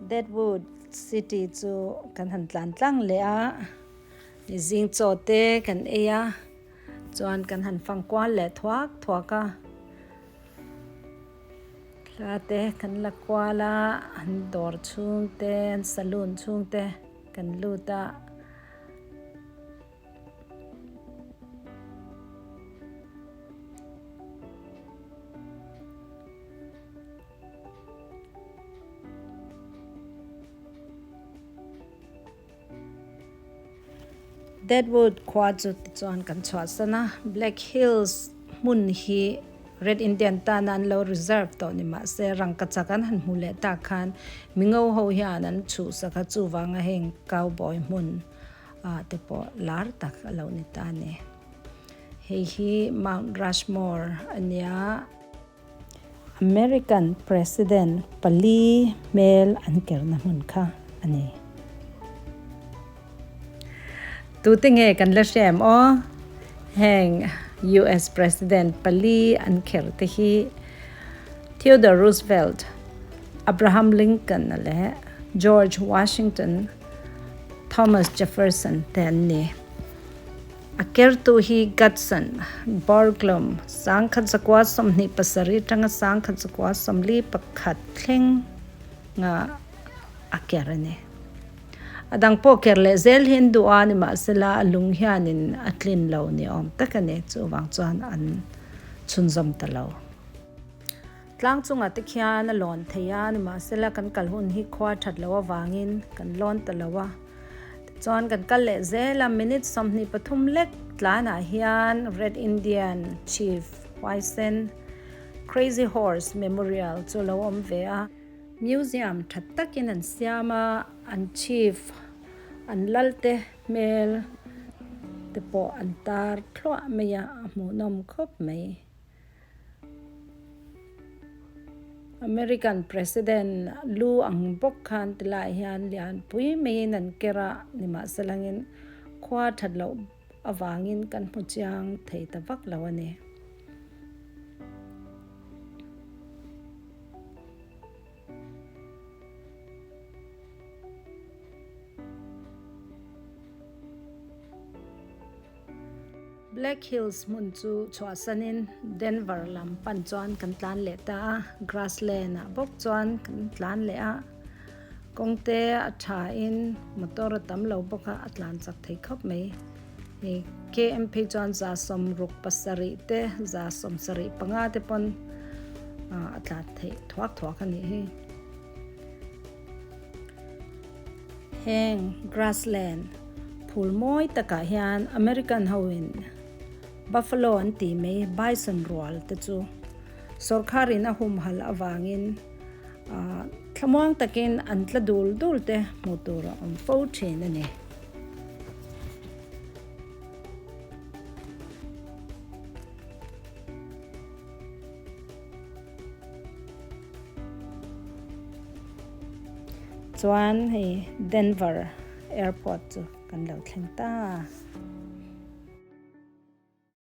Deadwood City chu kan han tlan tlang leh a, zing chaw te kan ei a, chuan kan han fang kual leh thuak thuak a, thla te kan la kual a, an dawr chhung te an saloon chhung te kan lut a. Deadwood khua chu tichuan kan chhuahsan a, Black Hills hmun hi Red Indian tana an lo reserve tawh ni mahse rangkachak an han hmu leh tak khan mingo ho hian an chhuhsak a, chuvanga heng cowboy hmun ah te pawh lar tak a lo ni ta a ni. Hei hi Mount Rushmore a nia. American President pali hmel an kerna hmun kha a ni. Tute nge kan la hre em aw? Heng US President pali an kher te hi Theodore Roosevelt, Abraham Lincoln leh George Washington, Thomas Jefferson te an ni. A kertu hi Gudson Borglum 1927 atanga 1941 thleng nga a ker a ni. A dang pawh ker leh zel hi an duh a, nimahsela a lung hianin a tlin lo ni awm tak a ni. Chuvang chuan an chhunzawm ta lo. Tlang chungah te khian a lawn thei a, nimahsela kan kal hun hi khua that loh avangin kan lawn ta lo a. Tichuan kan kal leh zel a, minute 23 lek tlanah hian Red Indian Chief Huaisen Crazy Horse Memorial chu a lo awm ve a. Museum tha takin an siam a, an chief an lalte hmel te pawh an tar thluah mai a, a hmuhnawm khawp mai. American President lu ang bawk khan ti lai hian lianpui maiin an ker a, nimahselangin khua that loh avangin kan hmu chiang thei ta vak lo a ni. Black Hills hmun chu chhuahsanin Denver lam pan chuan kan tlan leh ta a, grassland ah bawk chuan kan tlan leh a, kawngte a tha in motor a tam lo bawk a, a tlan chak thei khawp mai. Hei KM phei chuan 67 te 75 te pawn a tlan theih thuak thuak a nih hi. Heng grassland phul mawi takah hian American hoin buffalo an tih mai bison rual te chu sawrkharin a humhalh avangin thlamuang takin an tla dul dul te hmuh tur a awm fo thin a ni. Chuan hei Denver airport chu kan lo thleng ta.